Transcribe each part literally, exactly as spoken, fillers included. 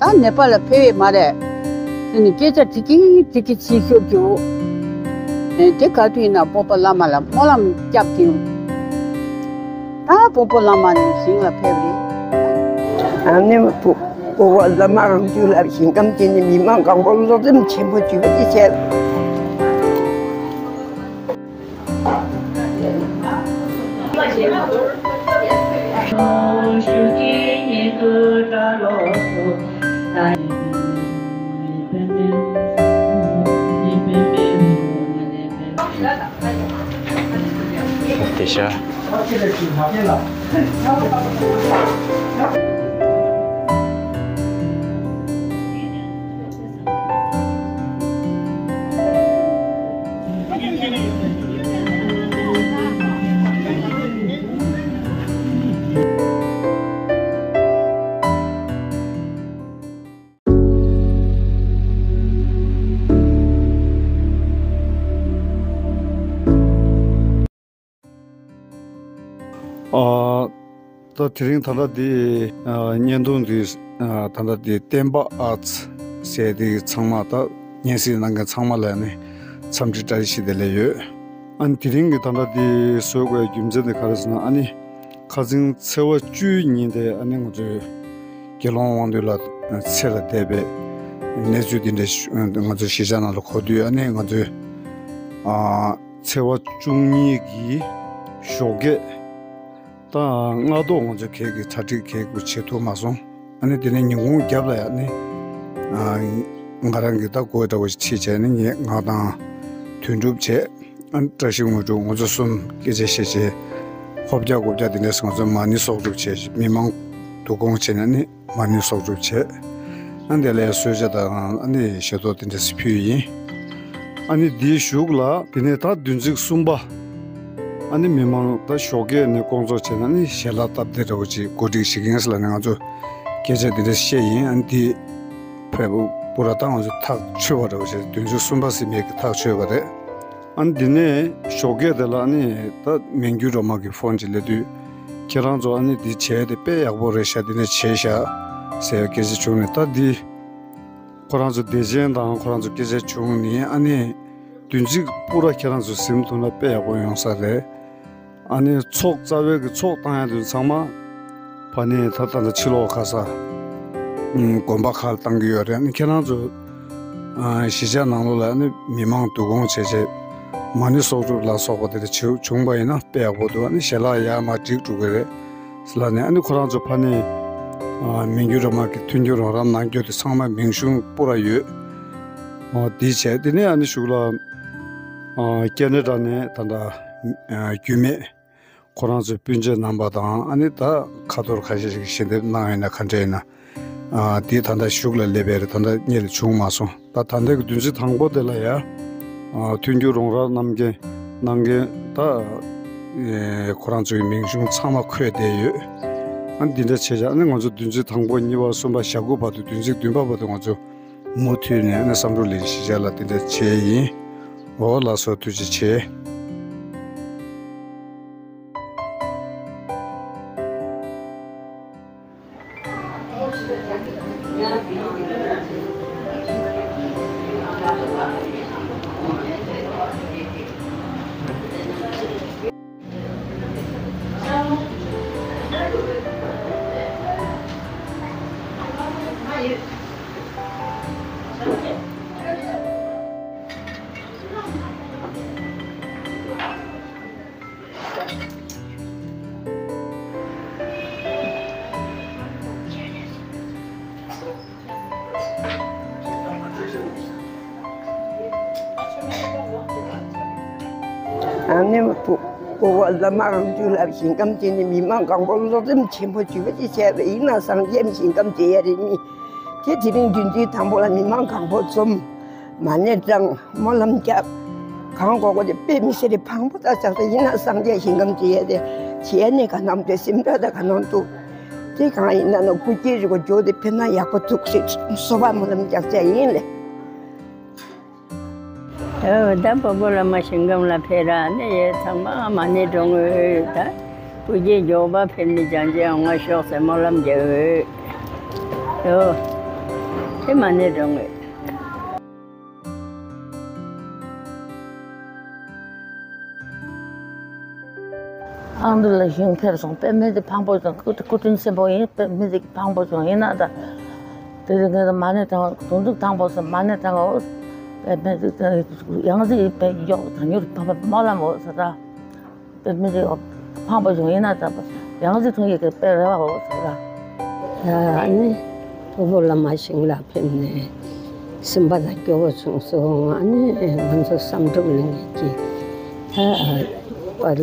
ད་ནེ་པ་ལ་ཕེབས་ཡས་མ་རེད། ཟེར་ནས་སྐད་ཆ་དེ་གི་དེ་གི་ཚིག་ཤོད་རྒྱུ། ཨེ་དེ་ག་དུས་ཡིན་ན་སྤོབས་པ་བླ་མ་ལ་སྨོན་ལམ་སྐྱབས་ཀྱི། ད་སྤོ་བོ་བླ་མ་ནི་ཞིང་ལ་ཕེབས་རེད། ཨ་ནི་སྤོ་སྤོ་བོ་བླ་མ་རང་ཚུལ་ལ་ཞིང་ཁམས་ཅན་ནི་མི་མང་གང་པོ་བློ་སེམས་ཆེན་པོ་བྱུང་བ་ཅི་བྱས། བསྡད་ཤག་ཨ། ད་དེ་རིང་ད་ལྟ་འདི་ཨ་བརྙན་ཐུང་འདི་ཨ་ད་ལྟ་འདི་བསྟན་པ་ཨར་ཚི་ཟེར་དེ་ཚང་མ་ད་སྙན་སེང་གནང་མཁན་ཚང་མ་ལ་ནི་འཚམས་འདྲི་བཀྲ་ཤིས་བདེ་ལེགས་ཡོད། ཨ་ནི་དེ་རིང་གི་ད་ལྟ་འདི་བཟོ་དགོས་རྒྱུ་མཚན་དེ་ག་རེ་ཟེར་ན། ཨ་ནི་ཁ་སང་ཚེས་པ་བཅུའི་ཉིན་དེ་ཨ་ནི་ང་ཚོའི་དགེ་སློང་དབང་འདུས་ལགས་ཚེ་ལ་འདས་པའི་གནས་ཚུལ་འདི་འདྲ་ང་ཚོ་གཞིས་ཆགས་ནང་ལ་གོ་དུས། ཨ་ནི་ང་ཚོའི་ཨ་ཚེས་པ་བཅུ་གཉིས་ཀྱི་ཞོགས་ཀས་ད་སྔ་ཐོག་ང་ཚོ་གས་ཀྱི་གྲ་སྒྲིག་གས་ཀྱི་བྱེད་ཐུབ་མ་སོང་། ཨ་ནི་དེ་ནས་ཉིན་གུང་རྒྱབ་ལ་ཡ་ནི་ཨ་ང་རང་གི་ད་གོས་འདྲ་བོ་ཞིག་ཁྲིད་བྱས་ནས་ངས་ང་དང་དོན་གྲུབ་བྱས། ཨ་ནི་བཀྲ་ཤིས་དངོས་གྲུབ། ང་ཚོ་གསུམ་སྐད་ཆ་བཤད་བྱས། ཧོབ་རྒྱག་ཧོབ་རྒྱག་དེ་འདྲས་ང་ཚོ་མ་ཎི་གསོག་སྒྲུབ་བྱས། མི་མང་འདུ་སྐོང་བྱས་ནས་ནི་མ་ཎི་གསོག་སྒྲུབ་བྱས། ཨ་ནི་དེ་ལས་གསོལ་ཇ་དང་ཨ་ནི་ཞལ་ཏོག་དེ་འདྲས་ཕུལ་ཡིན། ཨ་ནི་དེའི་གཞུག་ལ་དེ་ནས་ད་བདུན་ཚིགས་གསུམ་པ། ཨ་ནི་མི་མང་ད་ཞོགས་ཀས་ནས་སྐོང་ཚོགས་བྱས་ནས་ཨ་ནི་ཞལ་ལག་སྟབས་བདེ་འདྲ་བོ་ཅིག་གོ་སྒྲིག་བྱེད་མཁན་ལ་ནི་ང་ཚོ་སྐད་ཆ་དེ་འདྲས་བཤད་ཡིན། ཨ་ནི་དེ་ཕེབས་པོ་ར་ད་ང་ཚོ་ཐག་ཆོད་པ་འདྲ་བོ་བྱས། བདུན་ཚིགས་གསུམ་པ་ཟེར་མཁན་གྱི་ཐག་ཆོད་པ་རེད། ཨ་ནི་འདི་ནས་ཞོགས་ཀས་དེ་ལ་ཨ་ནི་ད་མན་གྱི་རོ་མ་གི་ཕོན་ཅིག་སླེབས་དུས། ཁྱེད་རང་ཚོ་ཨ་ནི་འདི་བྱས་ཏེ་དཔེ་ཡག་པོ་རེད་ཤག་འདི་ནས་བྱས་ཤག་ཟེར་སྐད་ཆ་བྱུང་ནས། ད་འདི་ཁོ་རང་ཚོ་བདེ་ཆེན་དང་ཁོ་རང་ཚོ་སྐད་ཆ་བྱུང་ནས། ཨ་ནི་བདུན་ཚིགས་པུ་ར་ཁྱེད་རང་ཚོ་ཟིན་ཐུབ་ན་དཔེ་ཡག་པོ་ཡོང་ས་རེད། ཨ་ནི་ཚོགས་རྩ་བའི་གི་ཚོགས་བཏང་ཡ་དུས་ཚང་མ་ཕ་ནི་ད་ལྟ་ཕྱི་ལོགས་ག་ས་དགོན་པ་ཁག་བཏང་གི་ཡོད་རེད། ཨ་ནི་ཁྱེད་རང་ཚོ་གཞིས་ཆགས་ནང་ལོགས་ལ་ཨ་ནི་མི་མང་འདུ་སྐོང་བྱས་བྱས་མ་ཎི་གསོག་སྒྲུབ་ལ་སོགས་པ་དེ་འདྲ་བྱུང་བྱུང་པ་ཡིན་ན་དཔེ་ཡག་པོ་འདུག་ཨ་ནི་ཞལ་ལག་ཡར་མར་སྒྲིག་འགྲོ་གི་རེད་ཟེར་ལབ་ནས། ཨ་ནི་ཁོ་རང་ཚོ་ཕ་ནི་མན་གྱི་རོ་མ་གི་མཐུན་འགྱུར་རོགས་རམ་གནང་རྒྱུ་དེ་ཚང་མ་མིང་གཞུང་པུ་ར་ཡོད། འདི་བྱས་དེ་ནས་ཨ་ནི་གཞུག་ལ་ཨ་ཀེ་ན་ཌ་ནས་ད་ལྟ་ཨ་རྒྱུད་སྨད་ཁོ་རང་ཚོའི་སྤུན་མཆེད་རྣམ་པ་དང་། ཨ་ནི་ད་ཁ་ཐོར་ཁ་ཤས་ཤིག་ཞལ་འདེབས་གནང་ཡོད་ན་ག་འདྲ་ཡིན་ན། ཨ་དེ་ད་ལྟ་གཞུག་ལ་སླེབས་པའི་རེད། ད་ལྟ་སྔོན་ལ་བྱུང་མ་སོང་། ད་ད་ལྟ་གི་བདུན་ཚིགས་དང་པོ་དེ་ལ་ཡ་ཨ་མཐུན་འགྱུར་རོགས་རམ་གནང་མཁན་གནང་མཁན་ད་ཨེ་ཁོ་རང་ཚོའི་མིང་གཞུང་ཚང་མ་འཁོད་བསྡད་ཡོད། ཨ་ནི་འདི་འདྲ་བྱས་བྱས། ཨ་ནི་ང་ཚོ་བདུན་ཚིགས་དང་པོ་གཉིས་པ་གསུམ་པ་ཞེ་དགུ་བར་དུ། བདུན་ཚིགས་བདུན་པ་བར་དུ་ང་ཚོ་མུ་མཐུད་ནས་ཨ་ནི་བསམ་གྲུབ་ལས་གཞིས་ཆགས་ལ་དེ་འདྲ་བྱས་ཡིན། འོ་ལགས་སོ། ཐུགས་རྗེ་ཆེ། ཨ་ནེ་མ་པོ་པོ་བ་ལ་མ་རང་ཚུལ་ལ་ཞིང་ཁམས་ཅན་ནི་མི་མང་གང་པོ་བློ་སེམས་ཆེན་པོ་བྱུང་བ་ཅི་བྱས་པ་ཡིན་ན་སངས་རྒྱས་ཞིང་ཁམས་ཅན་ཡ་རེ་མི་དེ་དེ་རིང་བདུན་ཚིགས་དང་པོ་ལ་མི་མང་གང་པོ་འཛོམས། མ་ཎི་བགྲང་། སྨོན་ལམ་རྒྱབ། གང་དགོས་དགོས་དེ་དཔེ་མི་སྲིད་རེ་ཕངས་པོ་ད་ཆགས་ཏེ་ཡིན་ན་སངས་རྒྱས་ཞིང་ཁམས་ཅི་ཡ་དེ་བྱས་ནས་ག་ནམ་དེ་སེམས་ཁྲལ་ད་ག་ནང་འདུག་དེ་གང་ཡིན་ན་ན་སྐུ་སྐྱེ་རིག་པ་འཇོག་དེ་ཕེབས་ན་ཡག་པོ་འདུག་ཟེར་གསོལ་བ་སྨོན་ལམ་རྒྱག་བྱས་ཡིན་ལེ། ཨོ་ད་སྤོ་བོ་བླ་མ་ཞིང་ཁམས་ལ་ཕེབས་ར་ནི་ཡེ་ཚང་མ་མ་ཎི་བགྲང་ཨོ་ད། སྐུ་སྐྱེ་མགྱོགས་པ་ཕེབས་ནས་བྱང་ཆེན་འོང་ང་ཤོག་ཟེར་སྨོན་ལམ་རྒྱག་ཨོ། དེ་མ་ནས་འགྲོ་ངེས། ཨང་འདི་ལ་ཞིང་ཕེབས་སོང་། དཔེ་མི་སྲིད་ཕངས་པོ་བྱུང་། སྐུ་སྐུ་དྲིན་ཆེན་པོ་ཡིན། དཔེ་མི་སྲིད་ཕངས་པོ་བྱུང་། ཡིན་ན་ད་དེ་རིང་ངས་མ་ཎི་བགྲང་། དུང་ཟུག་དང་པོ་སོང་། མ་ཎི་བགྲང་འོ། དཔེ་མི་སྲིད་ཡང་སྲིད་དཔེ་གཡོག་དང་མྱུར་ཕངས་པ་སྨོན་ལམ་འོ་ཟེར་ད། དཔེ་མི་སྲིད་འོ། ཕངས་པོ་བྱུང་། ཡིན་ན་ད་ཡང་སྲིད་མཐོང་ཡས་ཀྱི་དཔེ་རེ་བ་འོ་ཟེར་ད། ཨ་ནི་སྤོ་བོ་བླ་མ་ཞིང་ལ་ཕེབས་ནས་སེམས་པ་ལ་སྐྱོ་བོ་བྱུང་སོང་། ཨ་ནི་ང་ཚོ་བསམ་གྲུབ་གླིང་གི་ད་པར་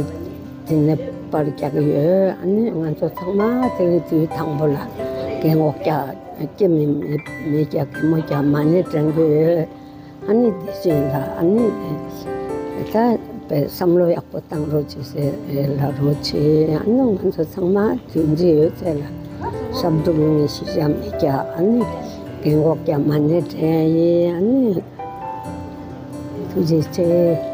དེ་ནས་པར་རྒྱག་གི་ཡོད། ཨ་ནི་ང་ཚོ་ཚང་མ་དེ་རིང་དུས་དང་པོ་ལ་རྒན་གོག་རྒྱག་སྐྱེ་མི་མི་རྒྱག་རྒན་མོ་རྒྱག་མ་ཎི་བགྲང་གི་ཡོད། ཨ་ནི་དེ་བཞིན་ལ་ཨ་ནི་ད་བསམ་བློ་ཡག་པོ་བཏང་རོགས་བྱེད་ཟེར་ལབ་རོགས་བྱེད། ཨ་ནི་ང་ཚོ་ཚང་མ་རྒྱུན་འཛིན་ཡོད་ཚད་ལ་བསམ་གྲུབ་གླིང་གི་གཞིས་ཆགས་མི་རྒྱག་ཨ་ནི་རྒན་གོག་རྒྱག་མ་ཎི་བགྲང་ཡིན། ཨ་ནི་ཐུགས་རྗེ་ཆེ།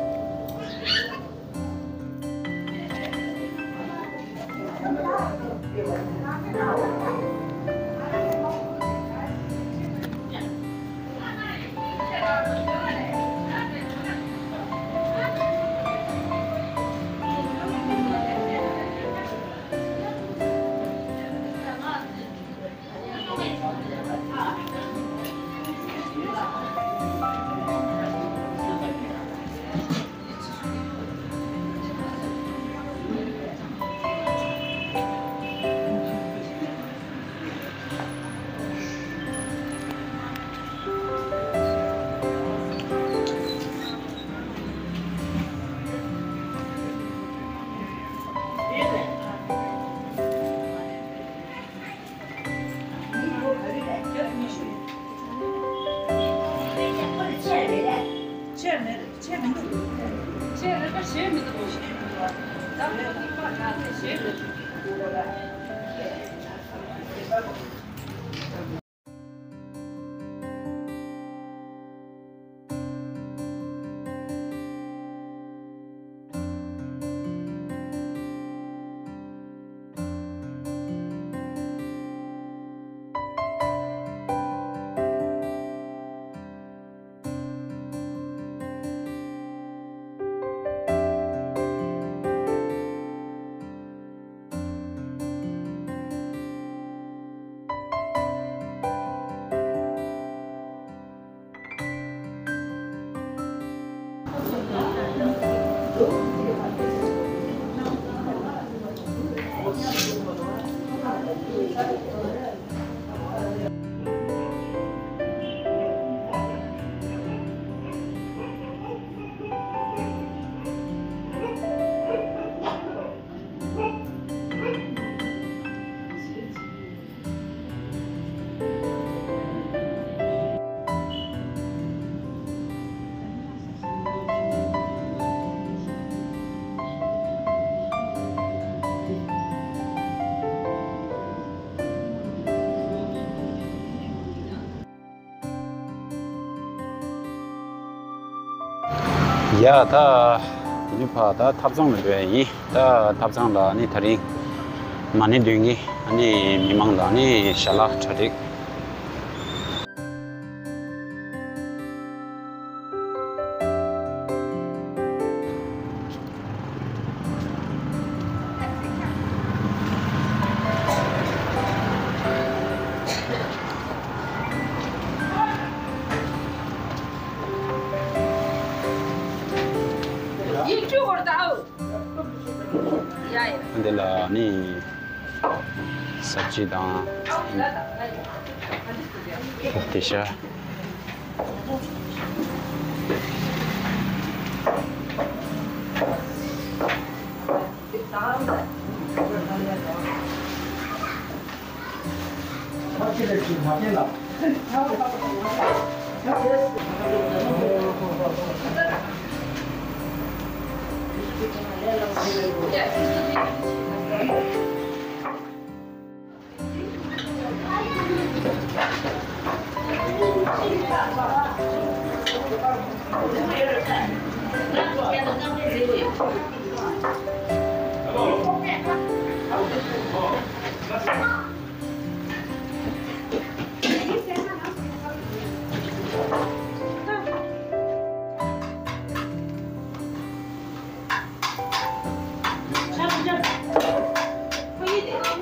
ཡ་ད། དེ་ནས་ཕར་ད་ཐབ་ཚང་ལ་འགྲོ་ཡ་ཡིན། ད་ཐབ་ཚང་ལ་ནི་དེ་རིང་མ་ཎི་འདོན་གྱི་ཨ་ནི་མི་མང་ལ་ནི་ཞལ་ལག་གྲ་སྒྲིག་འདི་ལ་ནི་ས་ཆི་དང་། དེ་ཤ།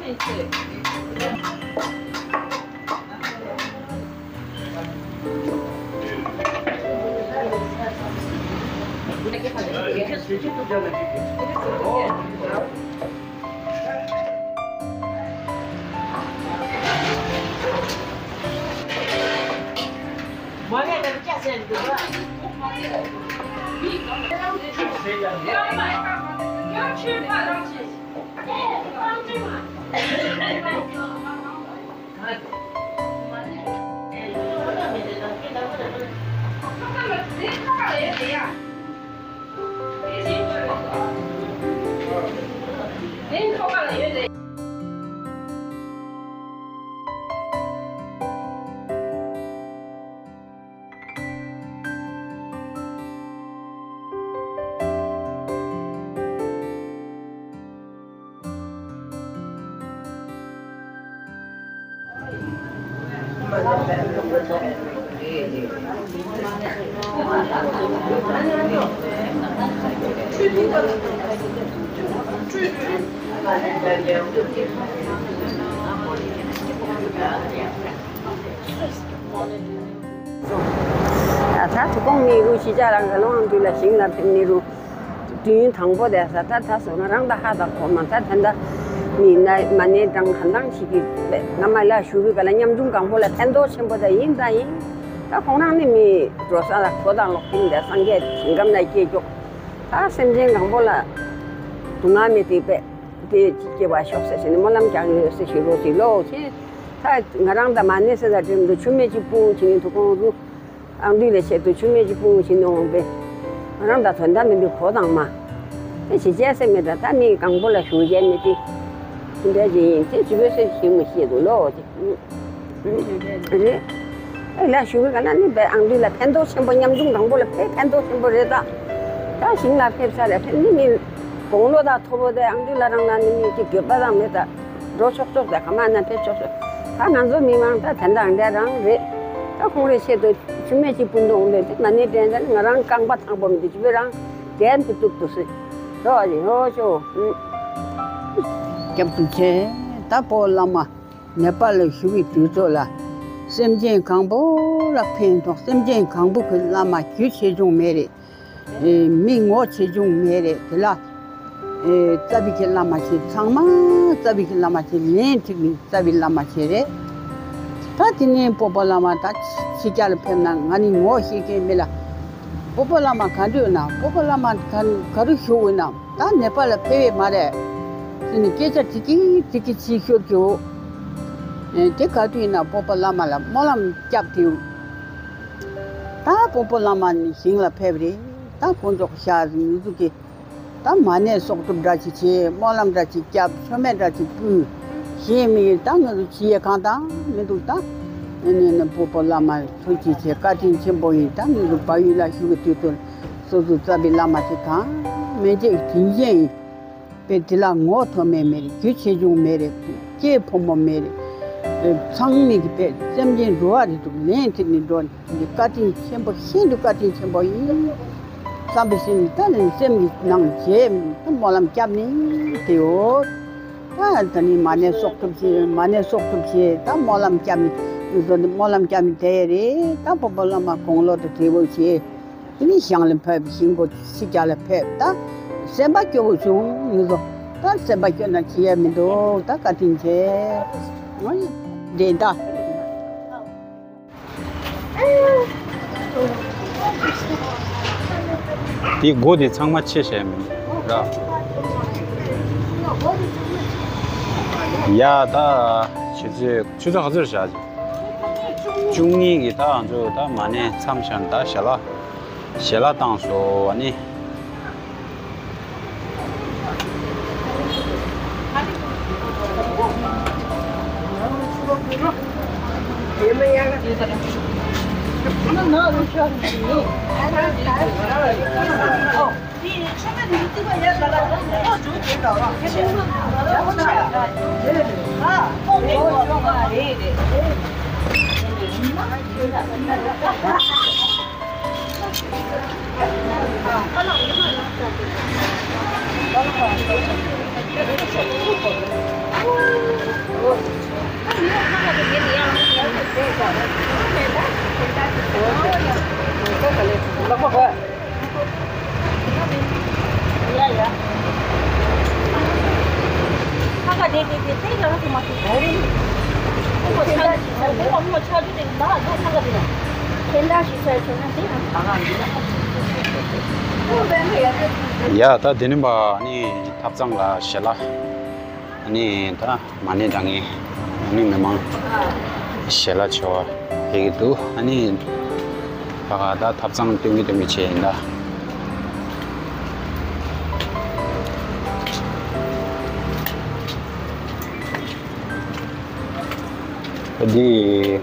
ད་ད་དུ་གོང་ནས་རུ་ཤི་ཅག་རང་ག་ལོང་དུས་ལ་ཞིང་ལ་ཕེབས་ནས་རུ། དུས་ཡུན་དང་པོ་དེ་ས་ད་ད་སོ་ང་རང་ད་ཧ་ད་གོ་མ་ད་ད་ད་མི་ན་མ་ནས་དང་གང་དང་ཞིག་གི་ང་མ་ལ་ཞུ་རུ་ག་ལ་མཉམ་འཛོམས་གང་པོ་ལ་ཕན་ཐོགས་ཆེན་པོ་ད་ཡིན་ད་ཡིན། ད་ཁོང་རང་ནི་མི་འགྲོ་ས་ལ་གོ་དང་ལོག་ཕིན་དེ་སངས་རྒྱས་ཞིང་ཁམས་ན་སྐྱེས་ཀྱོག་ད་སེམས་ཅན་གང་པོ་ལ་དུ་ང་མི་དེ་པས་དེ་ཅི་སྐྱེ་བ་ཤོག་ཟེར་ནས་སྨོན་ལམ་རྒྱག་ཡོད་ཟེར་ཞུ་རོགས་ཞིག་ལོ་ཆེ། ད་ང་རང་ད་མ་ནས་ཟེར་ད་དྲན་འདུག་ཆུ་མེད་ཅིག་སྤུངས་བྱེད་ནས་དུ་ཁོང་རུ། ཨང་དུས་ལ་ཆེད་དུ་ཆུ་མེད་ཅིག་སྤུངས་བྱེད་ནས་འོང་པས། ང་རང་ད་དོན་དག་མི་འདུག་གོ་དང་མ། དེ་ཞི་བྱས་སེ་མེད་ད་ད་མི་གང་པོ་ལ་ཞུ་བྱས་མེད་དེ། དེ་འདྲ་ཅིག་ཡིན་དེ་ཅི་བས་སེ་ཞིག་མི་ཤེས་འདུག་ལོ་དེ། རེད། ཨེ་ལ་ཞུ་གི་ག་ན་ནི་བས་ཨང་དུས་ལ་ཕན་ཐོགས་ཆེན་པོ་མཉམ་འཛོམས་གང་པོ་ལ་ཕན་ཕན་ཐོགས་ཆེན་པོ་རེད་ད། ད་ཞིང་ལ་ཕེབས་ས་རེད་ཕེབས་ནི་མི། དགུང་ལོ་ད་མཐོ་པོ་དེ་ཨང་དུས་ལ་རང་ལ་ནི་མི་ཅིག་འགྱོད་པ་དང་མེད་ད། འགྲོ་ཆོག་ཆོག་དེ་ག་མ་ན་ཕེབས་ཆོག་ཆོག་ད་ང་ཚོ་མི་མང་ད་དེ་འདྲ་འདྲ་རང་རེད། ད་ཁོང་རེ་ཆེད་དུ་ཆུ་མེད་ཅིག་སྤུན་ཏོང་འདོད་དེ་མ་ནི་དྲན་ད་ང་རང་རྐང་པ་ཐང་པོ་མི་འདུག་ཅི་བས་རང་གན་དུ་གཏུབ་ཏུ་སྲིད། རོ་ཨ་ཡི་ཧོ་ཅོ། སྐྱབས་སུ་མཆི། ད་བོད་བླ་མ་ནེ་པ་ལ་བཞུགས་པའི་དུས་ཚོད་ལ་སེམས་ཅན་གང་པོ་ལ་ཕན་ཐོགས། སེམས་ཅན་གང་པོ་གི་བླ་མ་རྒྱུ་ཆེ་ཆུང་མེད་རེད། མི་ངོ་ཆེ་ཆུང་མེད་རེད་དེ་ལ། རྩ་བའི་གི་བླ་མ་ཆེ་ཚང་མ་རྩ་བའི་གི་བླ་མ་ཆེ་ལན་ཐིག་ནི་རྩ་བའི་བླ་མ་ཆེ་རེད། ད་དེ་ནས་སྤོབས་པ་བླ་མ་ད་ཕྱི་རྒྱལ་ལ་ཕེབས་ན་ང་ནི་ངོ་ཤེས་མཁན་མེད་ལ། སྤོབས་པ་བླ་མ་ག་འདྲ་ཡོད་ན་སྤོབས་པ་བླ་མ་ག་ག་རུ་བཞུགས་ཡོད་ན་ད་ནེ་པ་ལ་ཕེབས་ཡོད་མ་རེད། དེ་ནི་སྐད་ཆ་དེ་གི་དེ་གི་ཕྱི་ཤོར་གྱི་འོ། དེ་ག་དུས་ཡིན་ན་སྤོབས་པ་བླ་མ་ལ་སྨོན་ལམ་སྐྱབས་དེའུ། ད་སྤོབས་པ་བླ་མ་ནི་ཞིང་ལ་ཕེབས་རེད། ད་ཁོང་ཚོ་ཤ་ཟིག་ཡུ་ཟུག་གི་ད་མ་ཎི་གསོག་ཐུབ་འདྲ་ཅིག་བྱས། སྨོན་ལམ་འདྲ་ཅིག་བརྒྱབ། མཆོད་མེ་འདྲ་ཅིག་ཕུལ། གཞན་མི་ཡོད་ད་ང་ཚོ་ཇི་ཡས་གང་དང་མི་འདུག་ད་ནི་ནི་སྤོབས་པ་བླ་མ་ཐུགས་རྗེ་ཆེ་བཀའ་དྲིན་ཆེན་པོ་ཡིན། ད་ང་ཚོ་བལ་ཡུལ་ལ་བཞུགས་ཀྱི་དུས་ཚོད་སོ་སོ་རྩ་བའི་བླ་མ་ཅིག་གང་མི་འཇིག་དྲིན་ཅན་ཡིན། པས་དེ་ལ་ངོ་ཐོག་མེད་མེད་རེད། རྒྱུ་ཆེ་ཆུང་མེད་རེད། སྐྱེས་ཕོ་མོ་མེད་རེད། ཚང་མས་ཀྱི་པས་སེམས་ཅན་འགྲོ་བ་རེ་འདུག་ལན་ཐེབས་ནས་འགྲོ་ནས་བཀའ་དྲིན་ཆེན་པོ་ཤིན་ཏུ་བཀའ་དྲིན་ཆེན་པོ་ཡིན། བསམ་པའི་སེམས་ནི་ད་ནི་སེམས་ཀྱི་ནང་བྱས་ད་སྨོན་ལམ་བརྒྱབ་ནས་དེའོ། ད་ད་ནི་མ་ཎི་གསོག་ཐུབ་བྱས་མ་ཎི་གསོག་ཐུབ་བྱས་ད་སྨོན་ལམ་བརྒྱབ་ནས་ང་ཚོ་ནི་སྨོན་ལམ་བརྒྱབ་ནས་དེ་རེད། ད་སྤོབས་པ་བླ་མ་དགུང་ལོ་དེ་བགྲེས་པོ་བྱས། དེ་ནས་ཞིང་ལ་ཕེབས། ཞིང་པོ་ཕྱི་རྒྱལ་ལ་ཕེབས། ད་སེམས་པ་སྐྱོ་བོ་བྱུང་ངུ་ཟོ། ད་སེམས་པ་སྐྱོ་ན་བྱེད་ཡ་མི་འདུག་ད་བཀའ་དྲིན་ཆེ། འོ་ཡ། འདྲེ་ད། དེ་སྒོ་དེ་ཚང་མ་ཕྱེ་བྱས་མི་འདུག་ར། ཡ་ད་ཆུ་ཚོད་ཆུ་ཚོད་ག་ཚོད་བཞག་ཅིག་བཅུ་གཉིས་ཀྱི་ད་ང་ཚོ་ད་མ་ཎི་མཚམས་བཞག་ད་ཞལ་ལག་ཞལ་ལག་བཏང་སོ་བ་ནི། ཡ། ད་དེ་ནས་ཕར་ནི་ཐབ་ཚང་ལ་ཞལ་ལག་ཨ་ནི་ད་མ་ཎི་བགྲང་མཁན་ཨ་ནི་མི་མང་ཞལ་ལག་མཆོད་པ་ཕེབས་ཀྱི་འདུག་ཨ་ནི་ད་ག་ད་ཐབ་ཚང་སྟོན་གྱི་སྟོན་གྱི་བྱས་ཡིན་ད། འདི་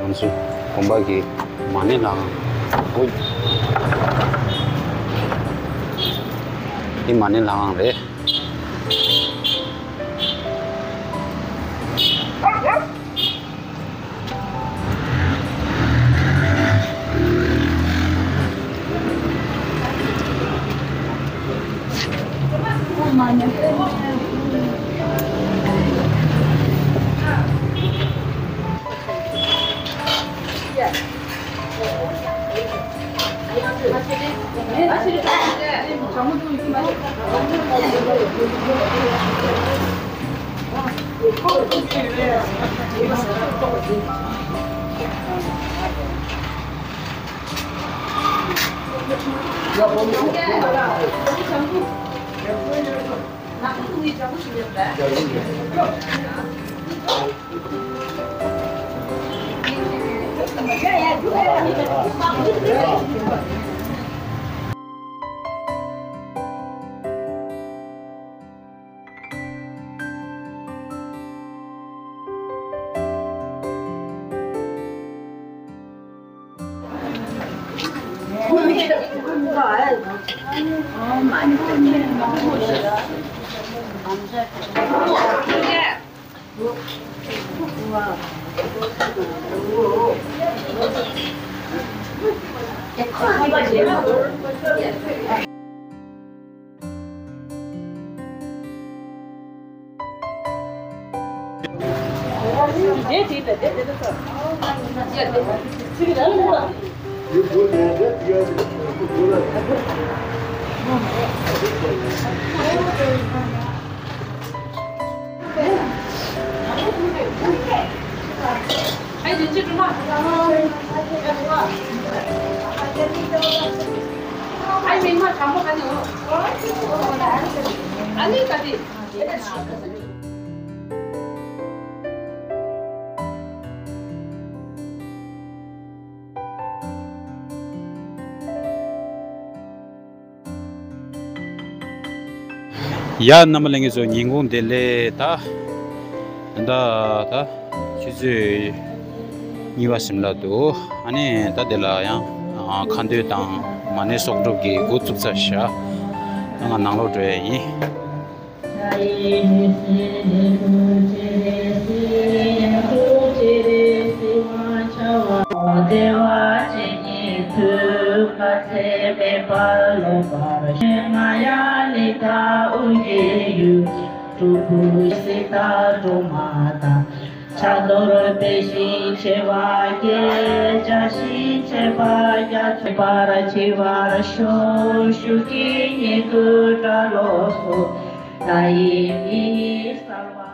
ང་ཚོ་དགོན་པ་གི་མ་ཎི་ལྷ་ཁང་། འོ། འདི་མ་ཎི་ལྷ་ཁང་རེད། ཡ། རྣམ་པ་ལྷན་རྒྱས་ཚོ་ཉིན་གུང་བདེ་ལེགས། ད་ད་ད་ཆུ་ཚོད་གཉིས་པ་ཟིན་ལ་འདུག་ཨ་ནི་ད་དེ་ལ་ཡང་ཁ་འདོན་དང་མ་ཎི་གསོག་སྒྲུབ་ཀྱི་འགོ་བཙུགས་ཚར་ཤག་ད་ང་ནང་ལོགས་འགྲོ་ཡ་ཡིན། བདེ་བ་ཅན་གྱི་མཐུས་མཁའ་ཚད་མེད་པ་རློབ་པར་ཤོག་མ་ཡ་ལི་ཏ་ཨོ་རྒྱན་ཡུལ། སྤྲུལ་སྐུ་སྲི་ད་སྒྲོལ་མ་དང་། ཕྱག་རྡོར་དཔལ་ཞིང་བྱེ་བ་བརྒྱད། བརྒྱ་བྱིན་མཆོད་པ་རྒྱ་མཚོའི་བར་ཆེ་བར་ཤོག་ཤུགས་ཀྱི་སྙིང་ཁུ་སྐྲ་ལོ་སོ། ད་ཡི་མི་ཡི་གསང་བ།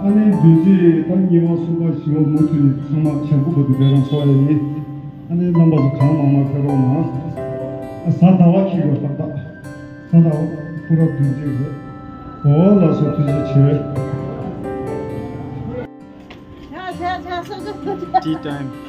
ཨ་ནི་བདུན་ཚིགས་དང་གཉིས་པ་གསུམ་པ་བཞི་པ་མུ་མཐུད་ནས་ཚང་མ་བྱ་འགུལ་བར་དུ་སྦས་རང་འཚོགས་ཡ་ཡིན། ཨ་ནི་རྣམ་པ་ཚོ་གང་མང་མང་ཕེབས་རོགས་གནང་། ཨ་གཟའ་ཟླ་བ་འཁྱེར་དགོས་ཏག་ཏག་གཟའ་ཟླ་བ་པུ་ར་བདུན་ཚིགས་རེད། འོ་ལགས་སོ། ཐུགས་རྗེ་ཆེ། Tea time.